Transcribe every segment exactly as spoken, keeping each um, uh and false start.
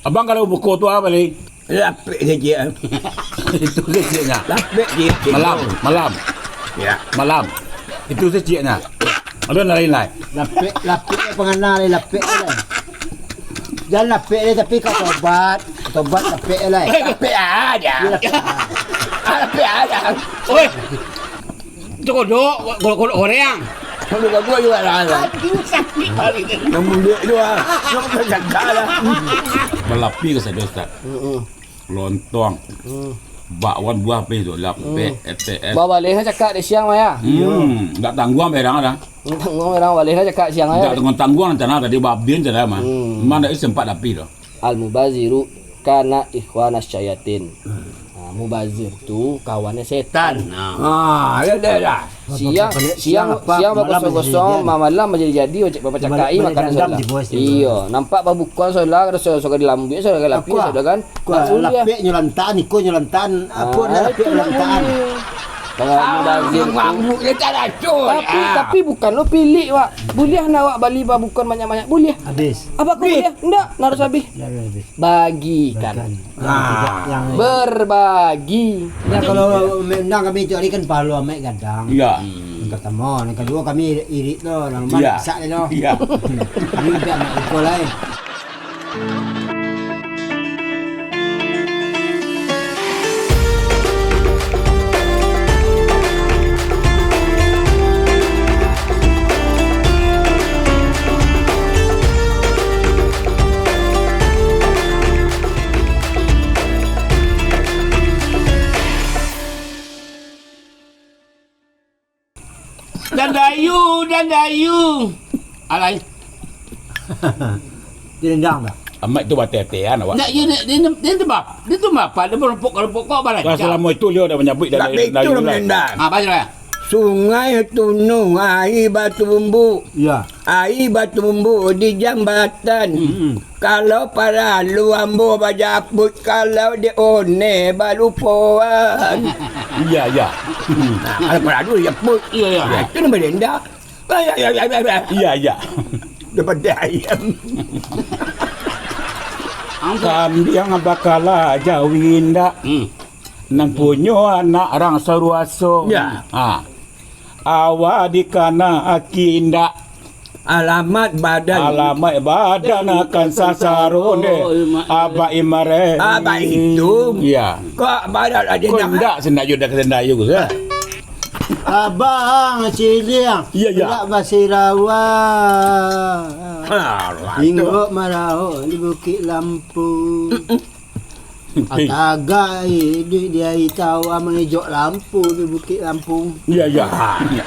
Abang kalau buko tu apa, Lin? Lapek kecil. Itu kecilnya. Lapek kecil. Malam, malam. Ya. Malam. Itu kecilnya. Ada lain lain. Lapek, lapek pangana lai, lapek lai. Jan lapek lai, tapi ka tobat. Tobat lapek lai. Lapek aja. Ya, lapek. Ah, lapek aja. Oi. Itu kodok, kodok, kodok goreng. Kodok, kodok juga lah. Aduh, sakit kali tu. Yang mulia tu, ah. Yang terjaga lah. Balapi ka sajo, Ustaz. Heeh. Lontong. Hmm. Bakwan buah pih tu, lapek, Hmm. etek, es. Babaleh cakak dek siang mah, ya? Hmm, ndak tangguang berang dah. Ndak tangguang berang, baleh cakak siang, ya? Ndak tangguang-tangguang rencana tadi, babin rencana mah. Hmm. Memang ndak sempat tapi tu. Al-mubaziru kana ikhwanas syayatin. Hmm. Ha, mubazir tu kawannya setan. Nah. Ah, ya dah, dah. Siang, Apa, siang, siang apa, siang malam bakosong-kosong, menjadi-jadi. ma-, malam menjadi-jadi, bapak Balik, cakai balik makan dandam sola. Di bawah situ. Iyo, nampak babuka sola, rasa soga di lambuik, soga lapis, Kuah. soga kan. Kuah, Nak buliah. lapek nyolantaan, iko nyolantaan, apa Ah, nak lapek itu nak nyolantaan. buliah. Kalau Ah, mubazir tu. mabuk dia tak racun. Tapi, Ah. tapi bukan lo pilik, Wak. Buliah nak awak bali babuka banyak-banyak, buliah. Habis. Apa kau Habis. buliah? Ndak, harus habis. Ya, ya, habis. Bagikan. Bagikan. Yang Ah. tidak, yang Berbagi. Ya, kalau main kami tu hari kan pahala amat gadang. Ya. Yang pertama, yang kedua kami irit tu, orang rumah Ya. masak dia tu. Ya. Ini tidak nak ikut lah, eh. Dandayu, dandayu. Alai. Direndang dah. Amat tu batetean awak. Ndak, dia, dia, dia, dia tu bah, dia tu bah, pada berempuk-rempuk kau balancak. Lah, selama itu dia dah menyabut Ndak dari, betul dari bulan. Direndang. Ah, baca lah. Sungai Tunung, air batumbuak. Ya. Air batumbuak di jambatan. Hmm. Kalau paralu ambo bajaput, kalau di one balupoan. Iya, iya. Nah, kalau paralu dijaput. Iya, iya. Nah, itu nama denda. Iya, iya. Dapat ayam. Angkat. Kambiang bakala jawi indak. Hmm. Nan punyo anak rang saruaso. Ya. Ha. Awak dikana aki indak. Alamat badan. Alamat badan akan sasaro dek Abah Imare. Abah itu. Ya. Kok badan aja Kok indak? Indak sendayu dah sendayu ke? Abang Ciliang. Ya, ya. Indak basirawa. Alah, tu. Inggok marahok di Bukit Lampu. Mm-mm. Atagak iduik di ari tawa, mangejok lampu di Bukik Lampung. Iya, iya.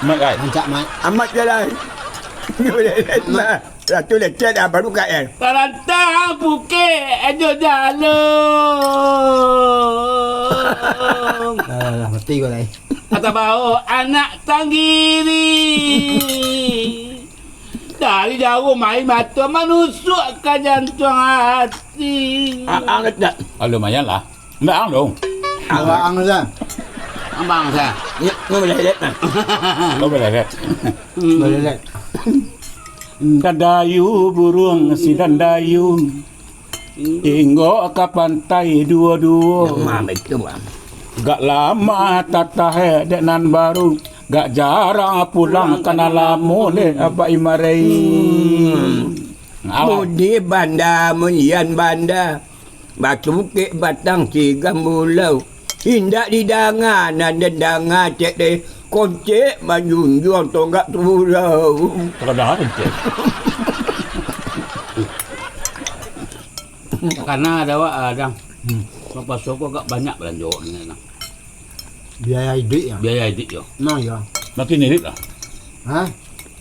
Mat, kan? Rancak, Mat. Amat jalan. Amat. Lah, tu lecet dah, baru kat, kan? Tarantang Bukik Ejo Jalung. Alah, alah, mati kau lai. Kata bau anak tanggiri. Dari jauah main mato manusuk ka jantuang ati. Ah, ah, tak. Ah, lumayan lah. Ndak ang dong. Abang ang dah. Abang dah. Ya, kau boleh lihat, nah. Kau boleh lihat. Boleh lihat. Dandayu burung si dandayu. Inggok ka pantai duo-duo. Nah, itu, Bang. Gak lama tatah dek nan baru. Gak jarang pulang kana lamo dek Abah Imare. Hmm. Alah. Mudi banda, munyian banda. Batu bukik batang tiga bulau. Indak didanga, nan didanga cek deh. Koncek manjunjuang tonggak surau. Takana koncek. Takana ada awak, ah, Dang. Hmm. Bapuaso ko agak banyak balanjo awak ni, Dang. Biaya iduik, ya? Biaya iduik, yo. Nah, ya. Makin irit lah. Hah?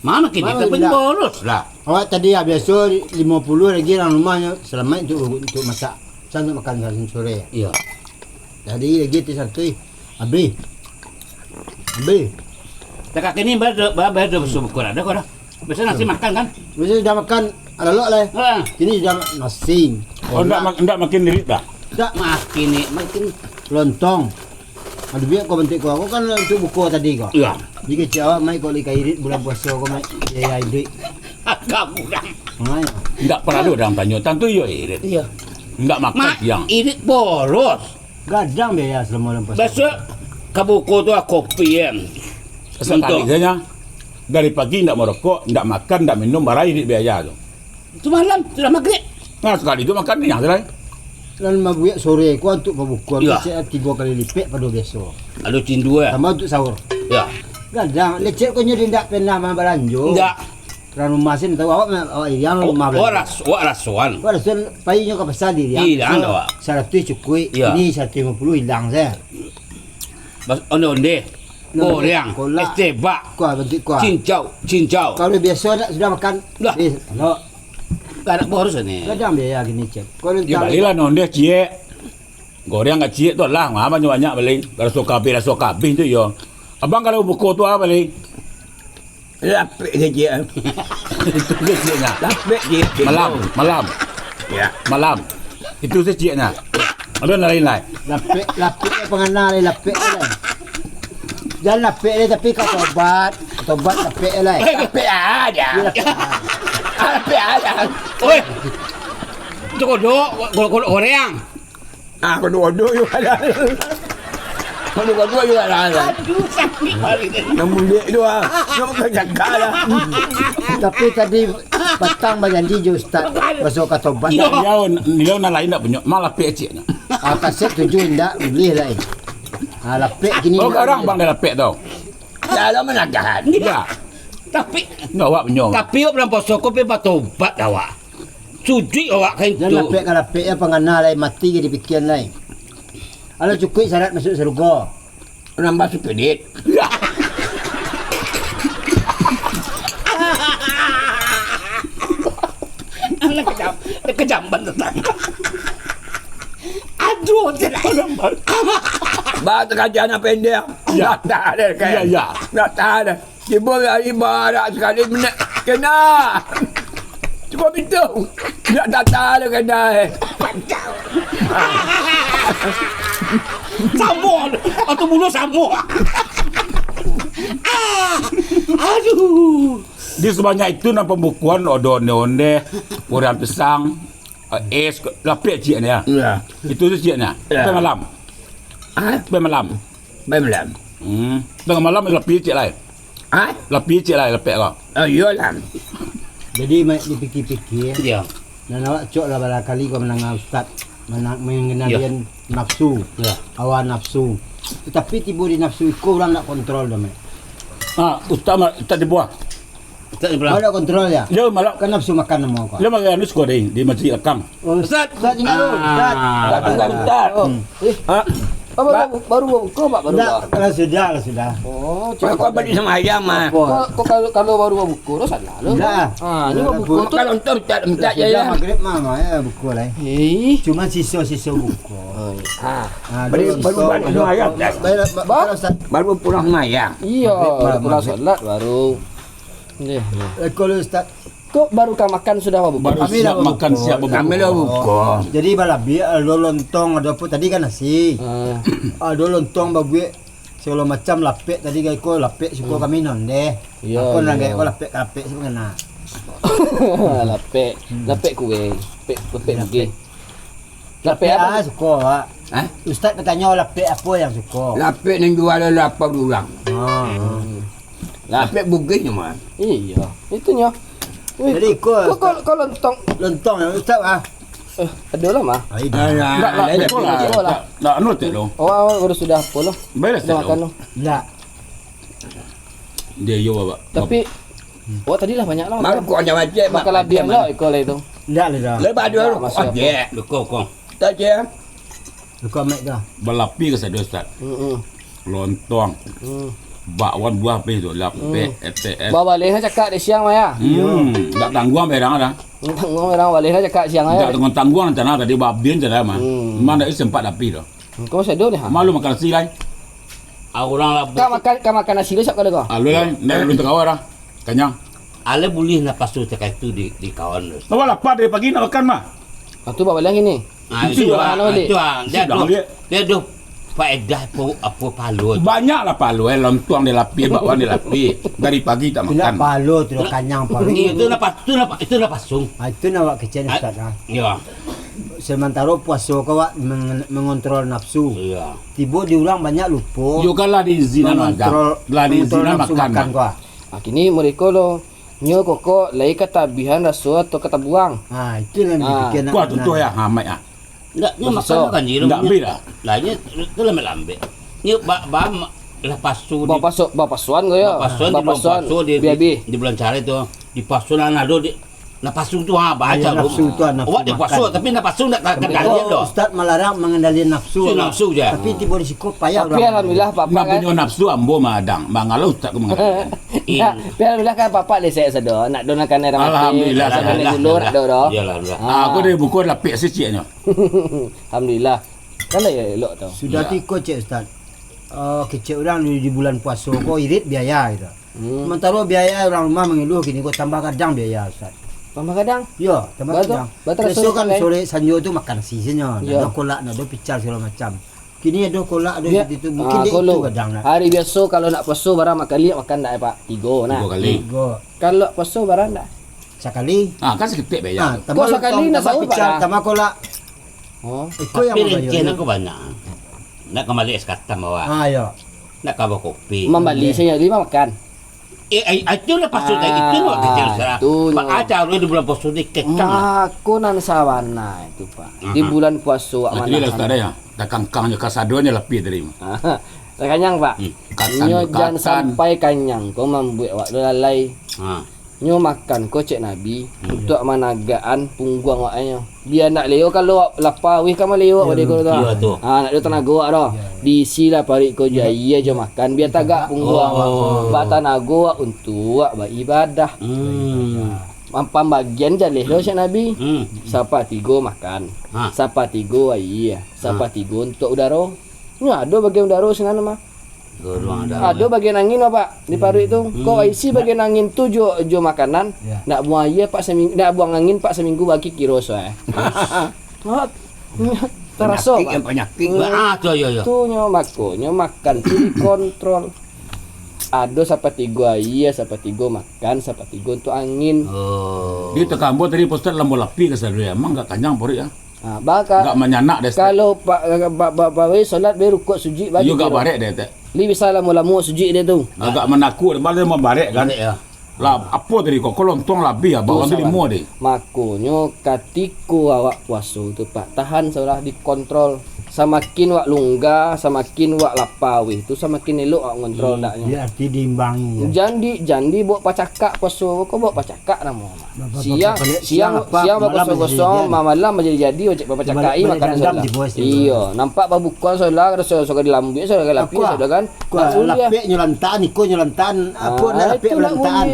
Ma makin irit, tapi boros lah. Awak tadi, ya, biaso limo puluah lagi urang rumah, yo. Salamaik untuak, untuak masak. Sa untuak makan sore, ya. Iya. Jadi, lagi ti santuy. Abih. Abih. Takak kini ba-, ba-, ba-, ba-, subuh kurang dah, kurang. Biasa nasi makan, kan? Biasa sudah makan, alalok lah. Ha. Kini sudah nasi. Oh, ndak mak-, ndak makin irit dah? Ndak. Makin ni, makin lontong. Aduh, biar kau bantik kau. Kau kan untuak buko tadi kau. Iya. Jadi kecek awak, Mai, kau lika irit bulan puaso kau, Mai. Ya, ya, irit. Agak kurang. Ha, ya. Ndak paralu urang tanyo, tantu iyo irit. Iya. Ndak makan siang. Irit boros. Gadang biaya salamo bulan puaso. Basuak ka buko tu lah kopi, kan. Sakali saja. Dari pagi ndak marokok, ndak makan, ndak minum, barai irit biaya tu. Tu malam, sudah magrib. Nah, sakali tu makan kenyang sudah. Lalu mabuak sore ko untuak pabukoan, Iyo. Cek tigo kali lipek pado biaso. Ado tindu, eh. Tambah untuak sahur. Ya. Gadang, lecek ko nyo ndak pernah mabalanjo. Ndak. Terang rumah sini tahu awak, awak yang rumah Awak belanja. ras-, awak rasoan. Awak rasoan, pai nyo ka pasar diri. Hilang awak. Saratuih cukuik, Iya. Ini saratuih limo puluh hilang saja. Bas-, onde-onde, Nah, goreang, kolak. Es teh bak, Kuah, bantuak kuah. Cincau, cincau. Kalau biaso nak sudah makan, Dah. Eh, kalau Gadang boros ni. Gadang biaya gini, Cek. Kalau Yo, balilah onde ciek. Goreang ka ciek tu lah, ngapa banyak bali? Raso kabeh, raso kabeh tu yo. Abang kalau buko tu apa bali? Lapek kecil. Itu kecilnya. Lapek kecil. Malam, malam. Ya. Malam. Itu kecilnya. Ada yang lain lai. Lapek, lapek pangana lai, lapek lai. Jangan lapek lai, tapi ka tobat. Tobat lapek lai. Lapek aja. Lapek aja. Oi. Itu kodok, kodok, kodok goreang. Ah, kodok-kodok juga ada. Kodok-kodok juga ada. Aduh, sakit hari ni. Namun dia tu ah, nak makan cakar lah. Tapi tadi patang bajanji jo Ustaz, baso ka tobat. Yo. Dia, dia nak lain tak punya, malah lapek cik nak. Ah, kasek tujuh indak, boleh lah. Ah, lapek kini Oh, nak sekarang boleh. Bang dah lapek tau. Dah lah menagahan. Ya. Tapi Nggak awak punya. Tapi awak bulan puasa ko pi batobat awak. Sujuik awak ka Jan itu. Lapek ka lapek ya, pangana lai mati ka dipikian lai. Alah cukuik syarat masuk surga. Nambah sikit. Alah kejam, kejam banget. Aduh, tidak. Bah, terkajak nak pendek. Ya. Ndak tahan dah, kan? Ya, ya. Ndak tahan dah. Tibo ari barak sakali menek kena. Cubo pintu. Ndak tahan dah kena, eh. Samo. Atau bulu samo. Ah. Aduh. Di sebanyak itu nan pambukuan, ado onde-onde, goreng pisang, eh, es, lapek ciek ni ya. Ya. Itu tu ciek ni. Ya. Sampai malam. Ah? Sampai malam. Sampai malam. Hmm. Tengah malam lapek ciek lai. Ah? Lapek ciek lai, lapek ko. Oh, iyolah. Jadi, mak, dipikir-pikir, Ya. Nan awak cok lah barangkali ko mandanga ustaz, mana-, manganalian Ya. nafsu, Ya. hawa nafsu. Tetapi tibo di nafsu iko urang ndak kontrol doh, Mek. Ah, ustaz ma-, ustaz di buah. Ustaz di buah. Awak ndak kontrol ya? Yo, malah. Kan nafsu makan namo ko. Yo, malah anu suko deh, di masjid akang. Oh, Ustaz. Ustaz tinggal dulu, Ustaz. Ah. Ustaz, Ustaz. Oh. Hmm. Eh. Ah. Oh, baru, Ba- baru babuko, Pak, baru Ndak, ba- lah sudah, lah sudah. Oh, Kau, kau balik sama ayam, ah. Kau, kau kalau, kalau baru babuko, tu salah lo. Ndak. Ah, ni Ndak, babuko Bu. tu. Kalau entar minta, minta Lah je sudah, ya. Maghrib mah, mah, ya, buko lah, eh. Eh. Cuma sisa-sisa buko. Oh, iya. Ah. Ah, Balik, dulu baru stop, balik dulu sama ayam. stop. Baiklah, Ba- Ba- kalau Ustaz. Baru pulang sama ayam. Iya, Maghrib, baru pulang maghrib. Salat, baru. Nggih. Eh, kalau Ustaz. Kok baru ka makan sudah babuko? Baru Kami siap lah makan, babuko. siap babuko. Kami lah babuko. Jadi, balabiah, ado lontong, ado apo tadi kan nasi. Ah. Ado lontong babuek, sagalo macam lapek tadi, gai ko lapek suko Hmm. kami non deh. Iya, Apo nan iya. gai ko lapek, lapek sih mangana. Lapek, Hmm. lapek kue, lapek, lapek Lapek. bugih. Lapek Lapek apo? ah, suko, Wak. Hah? Ustaz batanyo lapek apo yang suko? Lapek nan jual lapan urang. Ah. Hmm. Lapek bugih nyo mah. Iya, itunyo. Wih, Jadi, ko kok, kok, kok lontong? Lontong yang Ustaz, ah. Eh, ado lah, mah. Ai, Ah, dah. ya, Ndak, ndak, dah, betul dah, lah. dah, Betul lah. dah, dah, anu tak lo. Oh, awak baru sudah apo lo? Beres Sudah tak lo? makan lo. Ndak. Dia yo, Bapak. Tapi, Hmm. awak tadi lah banyak lah Baru makan. kau hanya macam, Makan Mak. labiah Macam lah, mana? iko lah itu. Ndak lah dah. Lepas dua Ndak, rokok masih apo? aje. Rokok kau. Tak aje. Rokok Mek dah. Balapi ka sado, Ustaz. Mm-mm. Lontong. Hmm. Bakwan buah pih tu, lapek, Hmm. etek, es. Babaleh lah cakak dek siang mah ya. Hmm, Iyo. ndak tangguang berang dah. Ndak tangguang berang, baleh lah cakak siang Ndak ya. tangguang-tangguang rencana tadi babin saja mah. Hmm. Memang ndak sempat tapi tu. Engkau masih ada ni, ha? Malu makan nasi lai. Ah, urang lah Ka makan, ka makan nasi lu siap kali kau. Alu lai, ndak ulun tengah dah. Kanyang. Ale bulih lah pasu cakap itu di, di kawan tu. Awak lapar dari pagi nak makan mah. Ah, tu bawa lagi ni. Ah, Itu itu dah. ah, Mana balik? itu ah. Dia Sudah tu, balik. dia tu faedah apo, apo palo tu. Banyaklah palo, eh, lontong dilapih, bakwan dilapih. Dari pagi tak Tidak makan. palo tu, kanyang palo. Itu lah pas-, itu lah pa-, itu lah pasung. Ah, itu nak awak kecil Ah, Ustaz ah. Ya. Samantaro puaso ko awak meng-, mangontrol nafsu. Iyo. Tibo di urang banyak lupo. Yo kan lah diizinan makan. Mangontrol, lah mangontrol diizinan nafsu makan, makan Mak. Ko ah. Ah, kini mereka lo, nyo koko lai katabihan raso atau katabuang. Ah, itu nan Ah. dipikir nak Kuah tu senang. Tu ya, ha, Mak, ah. Ndak, nyo makan Susah. Tu kan, Ji, Ndak lamunyo. Beli dah. Lah, nyo tu lambek-lambek. Nyo ba-, ba-, lah pasu di Bapasuan, bapasuan ko yo. Bapasuan di bulan Bapasuan, puaso di, di, biabi. Di bulan Carai tu. Di pasu lah nado di, napasu tu, ha, baca Iyo, tu. Nafsu tu, ha, nafsu Awak di puaso, makan. Tapi napasu ndak ka-, Tapi kendalian tu doh. Ustaz malarang mangendalian nafsu Nafsu lah. Nafsu je. Tapi tibo di siko payah Tapi urang. Alhamdulillah, Pak, Nan kan? Punyo nafsu ambo madang, mangalah ustaz ko mangendalian. Nah, Iya. Tapi alhamdulillah kan, Pak, lesek sado. Nak do nak kanai ramai. Alhamdulillah, Nak kanai alhamdulillah. Gulur, nak do, do. Iyalah, alhamdulillah. Ah. Ah, aku dari buku lapik siciknyo. Alhamdulillah. Kan lah ya elok tu. Sudah Iya. tu iko cek Ustaz. Eh, kecek urang di, di bulan puaso ko irit biaya gitu. Hmm. Sementara biaya urang rumah mangiluah kini ko tambah gadang biaya, Ustaz. Tambah gadang? Yo, tambah Batul. Gadang. Batul, Biaso sorok kan kan, eh? Sore sanjo tu makan nasi sajo. Yo. Nado kolak, nado pical segala macam. Kini ado kolak, ado Biak-, itu, mungkin ah, dia itu kalau gadang nak. Hari biaso kalau nak puaso barang makan liak makan ndak, Pak? Tigo nah. Tigo kali. Tigo. Kalau puaso barang ndak? Sakali. Ah, kan saketek biaya. Ah, Kok tambah sakali lontong, nak tambah sahur, pical, Pak? Tambah kolak. Oh. Iko yang Tapi mambayar. Renceh nak banyak. Nak kambali es katam awak. Ah, yo. Nak kaba kopi. Mambali Iya. sajo, lima makan. Eh, ai, itu lah pasal Ah, itu lah kecil serah. itu Pak nyo. Aja lu di bulan puasa ni kekang. Mako nan sabana itu, Pak. Di Aha. bulan puasa awak Itu lah manahan. Ustaz ya. Dah kangkang je kasadonyo lapih tadi. Dah kanyang, Pak. Hmm. Katan Nyo jan berkatan. sampai kanyang, ko mambuek awak tu lalai. Ha. Nyo makan ko cek Nabi, Hmm. untuak managakan pungguang awaknyo. Bia ndak leo kalau lapa, wih ka maleo awak Iyo, dek ko tu. iyo tu. Ha, nak ado tanago awak tu. Iyo, iyo. Diisilah paruik ko jo Iyo. aia jo makan, bia tagak pungguang awak. Oh. Batanago awak untuak baibadah. Hmm. Pam-, pambagian jaleh tu cek Nabi. Hmm. Sapatigo makan, Ha. sapatigo aia, Ha. sapatigo untuak udaro. Nyo ado bagian udaro sinan mah. Gorong ada. Ado bagian angin, Bapak, di paruik tu. Hmm. Kok isi bagian angin tu jo, jo makanan, Ya. nak buang aia, Pak, saming-, nak buang angin, Pak, saminggu bagi kiro so, eh. Mak, taraso, Panyakik Pak. yang panyakik, Pak. Ah, tu, yo, yo. Tu nyo, mako nyo makan tu dikontrol. Ado sapatigo aia, sapatigo makan, sapatigo untuak angin. Oh. Di takambua tadi, Pak Ustaz, lambo lapih ka sadonyo. Emang agak kanyang paruik, ya? Ha, baka-, Agak manyanak deh, Ustaz. Kalau pa-, pa-, pa-, pa-, solat be rukuk sujud bagi Iyo, agak kiro. barek deh, Tek. Li bisa lamo-lamo sujud dia tu. Agak manaku, malah dia mambarek kan. Barek, ya. Lah, apa tadi kok? Kok lontong labih, abang Tu ambil salah. limo deh. Makonyo, katiko awak puaso tu, Pak, tahan salah dikontrol. Samakin wak lungga, samakin wak lapa weh tu, samakin elok wak ngontrol Hmm. ndaknyo. Dia arti diimbangi, ya. Jan di, jan di bawa pacakak puaso, kok bawa pacakak namo. Siang, siang, siang bakosong-kosong, ma-, malam manjadi-jadi, ojek bapacakak, makan di sola. Iyo, nampak babuko sola, raso, raso ka di lambuik, sola ka lapih, sola kan. Lapek nyo lantaan, iko nyo lantaan, apo nak lapek nyo lantaan.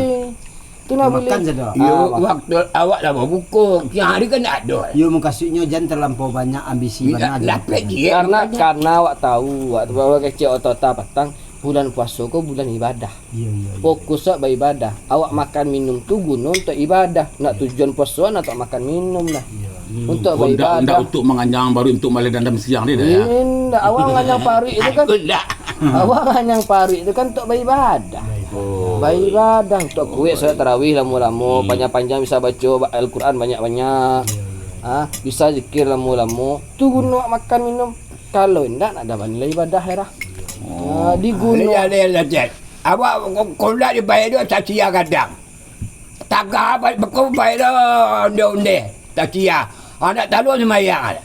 Itu nak buliah. Makan sajo. Iyo, waktu awak lah babuko, tiang hari kan ndak ado. Iyo, mukasuiknyo jan talampau banyak ambisi bana. Lapek je. Karena, karena awak tahu, awak tu bawa kecek otak patang, bulan puaso ko bulan ibadah. Iyo, iyo, iyo. Fokus awak baibadah. Awak makan minum tu guno untuak ibadah. Nak tujuan puaso nak untuak makan minum lah. Iyo. Untuak Kok ndak, baibadah. ndak untuak manganyang baru untuak maleh dandam siang ni dah ya. Indak, awak manganyang paruik itu kan. Aku ndak. Awak manganyang paruik itu kan untuak baibadah. Oh. Baibadah, untuak kuek salat tarawih lamo-lamo, Hmm. panjang-panjang bisa baco ba-, Al-Quran banyak-banyak. Iyo, iyo. Ha, bisa zikir lamo-lamo. Tu guno awak makan minum. Kalau indak, nak ado bana ibadah ya dah. Oh. Ha, di guno. Iyo, iyo, iyo, Cek. Awak ko-, kolak dibayar tu cacia gadang. Tagah ba-, beko bayar tu onde-onde, cacia. Anak talua sumbayang.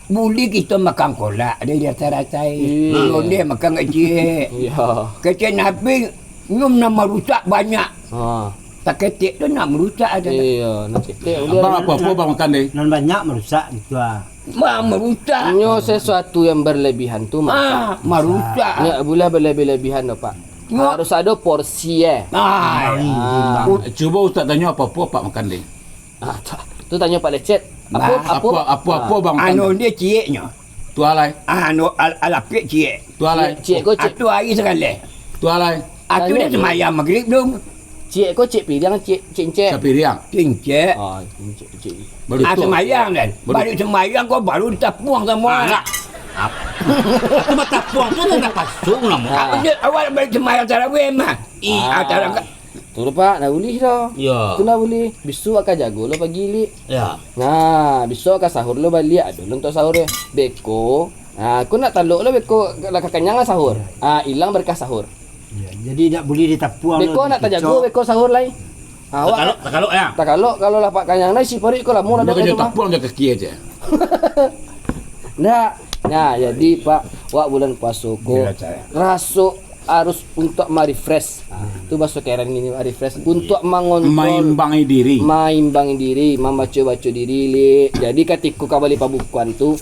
Buli kito makan kolak, ado di rasa-rasai. Iyo. Onde makan kecek. Iyo. Kecek Nabi, nyo nan marusak banyak. Ha. Taketek tu nak marusak aja. Iyo, nak ketek. Abang apo-apo abang makan deh? Nan banyak marusak gitu ah. Wah, marusak. Nyo sesuatu yang berlebihan tu marusak. Ah, marusak. Ndak buliah berlebih-lebihan doh, Pak. Nyo- Harus ado porsi, eh. Ah, Bang, iya. Bang. Cubo Ustaz tanyo apo-apo Pak makan deh. Ah, tu, tu tanyo Pak Lecet. Apo, Nah. apo? Apo, apo-apo Ah. Bang makan Anu deh? Dia cieknyo. Tu alai. Ah, anu al-, alapik ciek. Tu alai. Ciek, ciek ko ciek. Atu air sekali. Tu alai. Atu Tanyo dah dulu. Semayang magrib belum? Ciek ko ciek piriang, ciek, ciek encek. Sapiriang. Ciek encek. Ah, ciek, ciek. Baru Ah, tu. Semayang kan. Baru. Balik semayang ko baru ditapuang semua. Ah, enggak. Ap-, aku batapuang tu dah pasung lah, Mak. Ah, dia awak balik semayang tarawih mah. Ih. Ah, tarawih. Tu lo, Pak, ndak buliah doh. Yo. Tu ndak buliah. Bisuak ka jago lo pagi, Lik. Yo. Nah, bisuak ka sahur lo baliak, ado lo untuak sahur yo. Beko, nah, ko ndak talok lo beko, lah ka kanyang lah sahur. Ah, ilang berkah sahur. Yo, jadi ndak buliah ditapuang lo. Beko ndak tajago, beko sahur lai. Ah, awak takalok, takalok yo. Takalok, kalau lah Pak kanyang, nah, isi paruik ko lah, mau ladok lai tu mah. Tapuang jo kaki aja. Ndak. Nah, jadi, Pak, wak bulan puaso ko, raso harus untuak ma-refresh. Ah, tu baso keren ini, ma-refresh. Untuak mangontrol, maimbangi diri. Maimbangi diri, mambaco-baco diri, Lik. Jadi, katiko ka bali pabukoan tu,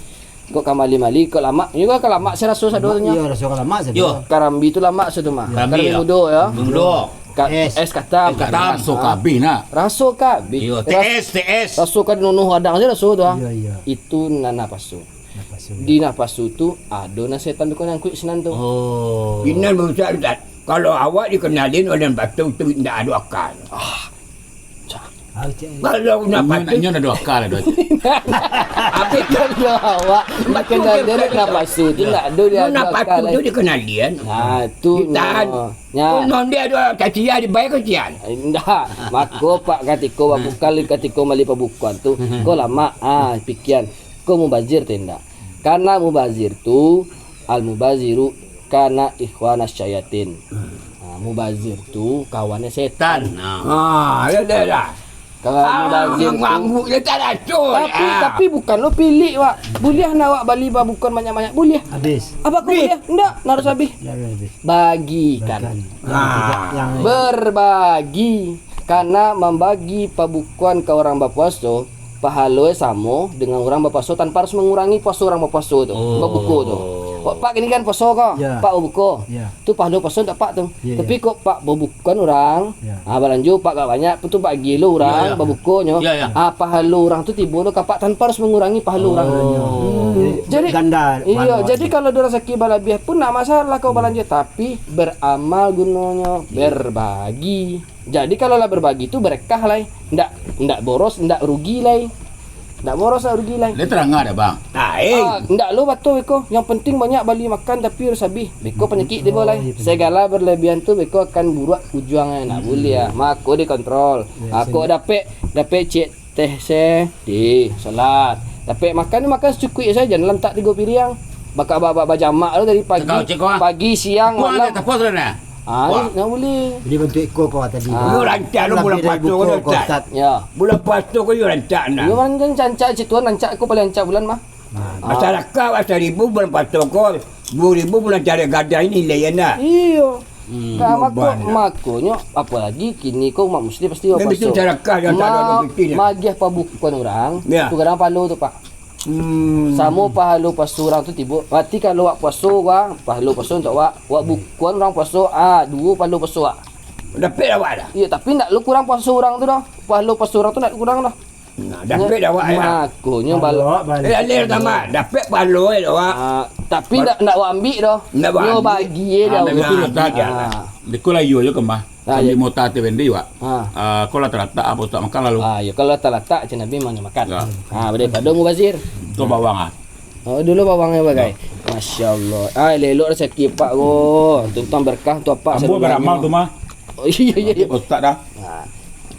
kok ka mali-mali, kok lamak. Ini kok ka lamak, saraso sadonyo. Iyo, raso ka lamak sado. Yo. Karambi tu lamak sado mah. Karambi, karambi yo. Mudo, yo. Mudo. Ka-, es. Es katam. Es katam. Raso ka abih, nah. Raso ka abih. Iyo, ras-, T S, T S. Raso ka dinunuh radang se raso tu, ah. Iyo, iyo. Itu nan napasu. Napasu, iyo. Di napasu tu, ado nan setan tu ka nyangkuik sinan tu. Oh. Inan Ustaz, Ustaz. Kalau awak dikenalin oleh napasu tu, ndak ado akal. Ah. Cak. Ah, cak. Kalau napasu, inyo, inyo ndak ado akal ado. Tapi kalau awak dikenalin oleh napasu tu, ndak ado dia ado akal. Napasu tu dikenalin. Nah, tu ditahan. Nyo. Nya. Kok nonde ado cacian, dibayar cacian? Indak. Mako, Pak, katiko babuka, katiko mali pabukoan tu, ko lamak, ah, pikian, ko mubazir atau indak? Karena mubazir tu, al-mubaziru kana ikhwana syayatin. Ah, mubazir tu kawannyo setan. Nah. Ah, yo dah, dah. Kalau mubazir tu, ngangguk je tak raso. Tapi, ah, tapi bukan lo pilik, Wak. Buliah nak awak bali babukoan banyak-banyak? Buliah. Habis. Apa ko buliah? Ndak, harus habis. Ndak, harus habis. Bagikan. Bagikan. Ah. Yang tidak, yang berbagi. Karena mambagi pabukoan ka urang bapuaso, pahalo samo dengan urang bapuaso tanpa harus mangurangi puaso urang bapuaso tu. Oh. Babuko tu. Pak, Pak kini kan puaso ko? Ya. Pak babuko. Ya. Tu pahalo puaso untuak Pak tu. Ya, ya. Tapi kok Pak babukoan urang, ya, ah, balanjo Pak agak banyak, tu bagi lo urang, ya, ya, babukonyo. Ya, ya. Ah, pahalo urang tu tibo lo ka Pak tanpa harus mangurangi pahalo urang. Oh. Hmm. Jadi, jadi ganda, iyo, pahalo jadi tu. Kalau ado rasaki balabiah pun ndak masalah kau balanjo, tapi beramal gunonyo, berbagi. Jadi, kalau lah berbagi tu berkah lai. Ndak, ndak boros, ndak rugi lai. Ndak boros, ndak rugi lai. Dia terang ada, Bang. Lain. Ah, ndak lo batua beko. Yang penting banyak bali makan tapi harus habis. Beko panyakik tibo lai. Oh, iyo, betul. Segala berlebihan tu beko akan buruak ujuangnyo. Ndak buliah. Mako dikontrol. Ya, mako dapek, dapek cek teh se, di, salat. Dapek makan, makan sacukuik sajo, jan lantak tigo piriang. Baka ba-, ba-, bajamak tu dari pagi, pagi, siang, malam. Tapuang, tapuang sudah nah. Ah, ndak buliah. Jadi bantuak iko ko tadi. Ah. Yo rancak lo bulan puaso ko, Ustaz. Yo. Bulan puaso ko yo rancak nah. Yo, rancak, rancak, cituan rancak ko, paling rancak bulan mah. Nah, masyarakat awak saribu bulan puaso ko, duo ribu bulan cari gadai ni, lain nah. Iyo. Hmm. Nah, mako, makonyo, apolai kini ko umat muslim pasti bapuaso. Magiah pabukoan urang, tu gadang pahalo tu, Pak. Hmm. Samo pahalo puaso urang tu tibo. Berarti kalau awak puaso, wak, pahalo puaso untuak awak. Wak bukoan urang puaso, ah, duo pahalo puaso awak. Dapek awak dah. Iyo, tapi ndak lo kurang puaso urang tu doh. Pahalo puaso urang tu ndak kurang doh. Nah, dapek dah awak, yo. Makonyo bal-, eh, alih sama, dapek pahalo, yo, awak. Ah, tapi ndak, ndak wak ambiak doh. Ndak wak ambiak. Nyo bagi, yo, dah. Ah, betul, betul. Ah. Beko lah iyo jo kemah. Ah, iyo. Ambiak mota tu bendi, wak. Ah. Ah, ko lah talatak apo tak makan lalu. Ah, iyo, kalau talatak, cen Nabi mah makan. Yo. Ah, daripado mubazir. Tu bawang, ah. Oh, dulu bawang yo bagai. Yo. Masya Allah. Ah, elok rasaki Pak ko. Tuntuang berkah tu Apak. Ambo baramal tu mah. Oh, iyo, iyo, iyo. Otak dah. Ah.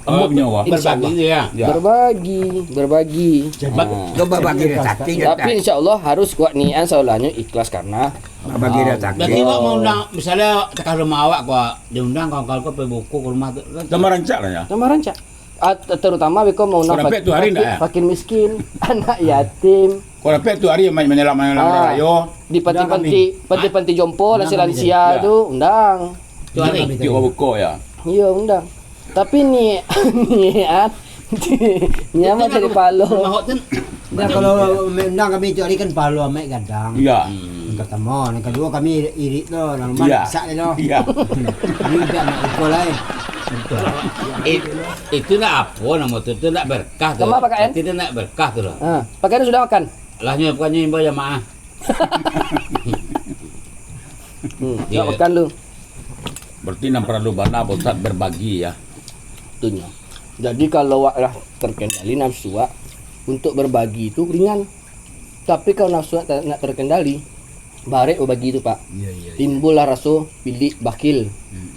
Ambo punyo, wak. Insya Allah. Berbagi tu, yo? Yo. Berbagi, berbagi. Jadi, ah, cuba bagi rezeki, tapi insya Allah harus kuat niat, saulahnyo ikhlas karena Allah. Bagi rezeki. Berarti awak mau undang, misalnyo takah rumah awak, ko diundang kawan-kawan ko pai buko ka rumah tu. Tambah rancak lah, yo. Tambah rancak. Ah, te-, terutama beko mau undang fakir, fakir miskin, anak yatim. Ko dapek tu ari main manyelam-manyelam rayo. Ah. Di panti-panti, panti-panti jompo, lansia-lansia tu, undang. Tu ari. Tiok buko, yo. Iyo, undang. Tapi ni, ni, ah, ni amat jadi palo. Nah, kalau maundang kami tu ari kan palo amat gadang. Iyo. Nan pertamo, nan kaduo kami irik tu, nan rumah masak tu. Iyo. Kami minta anak iko lai. It-, itu nak apo namo tu? Tu nak berkah tu. Kama pakai, Pak N? Itu nak berkah tu lah. Ha, pakai sudah makan? Lah nyo bukan nyo imbau jamaah. Hmm, yo, nak makan lu. Berarti nan paralu bana, Pak Ustaz, berbagi, yo. Betul, nyo. Jadi, kalau wak lah terkendali nafsu wak, untuk berbagi tu ringan. Tapi, kalau nafsu wak tak nak terkendali, barek berbagi tu, Pak. Iyo, iyo, iyo. Timbullah raso pilik, bakhil. Hmm.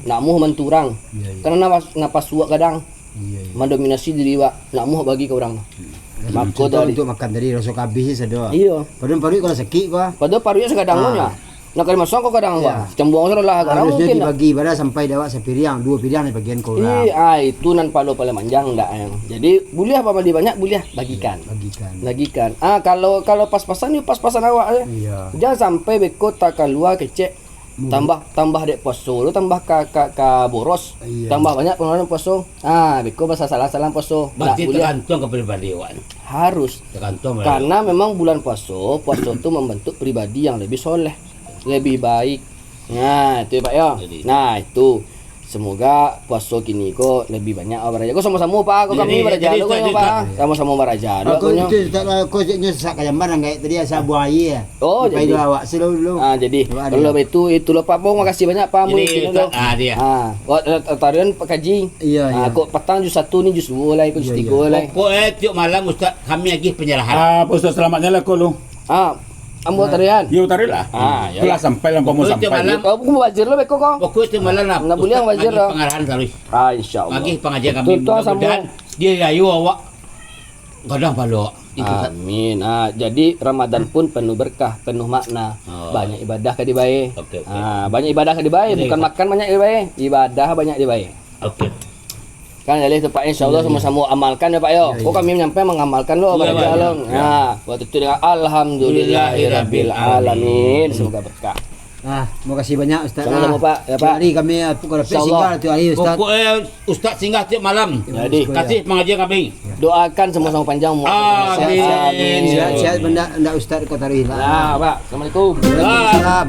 nak muah bantu urang. Iyo, iyo. Karano napas, napasu awak gadang. Iyo, iyo. Mandominasi diri awak, nak muah bagi ka urang. Hmm. Mako contoh dari untuak makan tadi, raso kabih sado. Iyo. Paruik-paruik kalau sakik ko. Padahal paruiknyo sagadang ko nyo. Nak ka dimasuakan ko gadang ko. Iyo. Cambuang tu lah, gadang. Harusnyo mungkin dibagi, pada sampai dek awak sapiriang, duo piriang dibagian ka urang. Iyo, ah, itu nan pahalo paling panjang ndak, eh. Jadi, buliah pambali banyak, buliah bagikan. Bagikan. Bagikan. Ah, kalau, kalau pas-pasan, yo pas-pasan awak, eh. Iyo. Jan sampai beko takalua kecek. Hmm. Tambah, tambah dek puaso tu, tambah ka, ka, ka boros. Iyo. Tambah banyak pengeluaran puaso. Ah, beko basasalan-sasalan puaso. Ndak buliah. Berarti tagantuang ka pribadi awak ni. Harus. Tagantuang. Karano memang bulan puaso, puaso tu mambantuak pribadi yang lebih soleh, lebih baik. Nah, itu yo, Pak, yo. Jadi. Nah, itu. Semoga puaso kini ko lebih banyak awak baraja. Ko samo-samo, Pak, ko kami baraja lo, ko, Pak. Samo-samo baraja lo, ko nyo. Itu, Ustaz, ko ceknyo sasak ka jamban, anggaik tadi asa buang aia. Oh, jadi. Awak silo dulu. Ah, jadi. Kalau baitu, itulah, Pak. Bang, makasih banyak, Pak. Jadi, mungkin Ustaz, ah, dia. Ah, awak, eh, tarian Pak Kaji. Iyo, iyo. Ah, kok patang jus satu ni, jus duo lai, kok jus tigo lai. Pokok, eh, tiok malam, Ustaz, kami agih penyerahan. Ah, Pak Ustaz, selamatnyo lah, ko lu. Ah, ambo tarian. Iyo, tarian lah. Ah, iyo. Lah sampai lah, ambo sampai. Pokok tiok malam. Kau pun bazir lo beko ko. Pokok tiok malam lah. Ndak buliah bazir lo. Pangarahan taruih. Ah, insyaallah. Agih pangajian kami. Mudah-mudahan di hari rayo awak gadang pahalo. Amin. Ah, jadi Ramadan pun penuh berkah, penuh makna. Oh. Banyak ibadah ka dibae. Oke, oke. Ah, banyak ibadah ka dibae, bukan makan banyak ka dibae, ibadah banyak dibae. Oke. Kan jaleh tu, Pak, insyaallah samo-samo amalkan yo, Pak, yo. Iyo, iyo. Ko kami nyampai mangamalkan lo, iyo, baraja lo. Iyo. Nah, waktu tu dengan alhamdulillahirabbil alamin. Semoga berkah. Ah, makasih banyak, Ustaz. Sama-sama, Pak. Yo, Pak. Tiok hari kami, ah, pukul berapa singgah tiok hari, Ustaz? Pokok, eh, Ustaz singgah tiok malam. Jadi. Kasih pangajian kami. Doakan samo-samo panjang umur. Amin. Sehat-sehat. Sehat-sehat, benda, benda Ustaz kau taruih lah. Nah, Pak. Assalamualaikum. Waalaikumsalam.